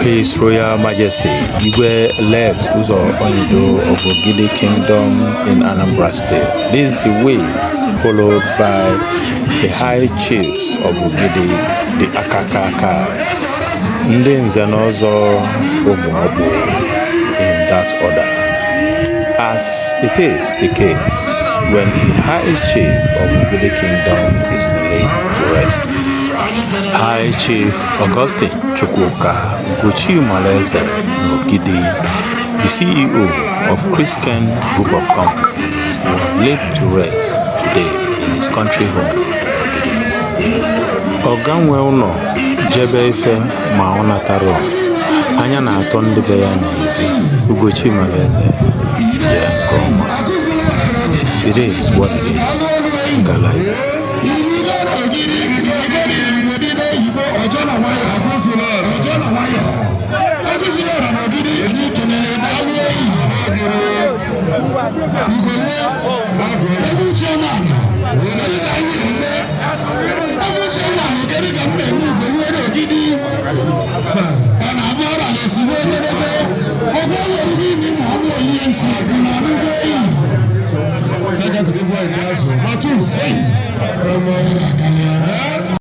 His Royal Majesty Igwe Alex Uzo Onyido of Ogidi Kingdom in Anambra State leads the way, followed by the High Chiefs of Ogidi, the Akakakas, Ndị Nze na Ọzọ Ụmụọkpụ, in that order. As it is the case when a High Chief of Ogidi Kingdom is laid to rest. High Chief Augustine Chukwuka Ugochimaleze n'Ogidi, the CEO of Chrisken Group of Companies, was laid to rest today in his country home, Ogidi. Ọga nwe ụlọ jebe ife ma ọ natarọ, anya na-atọ ndị be ya n'ezi. Ugochimaleze jee nke ọma. It is what it is. Ngala Igbo.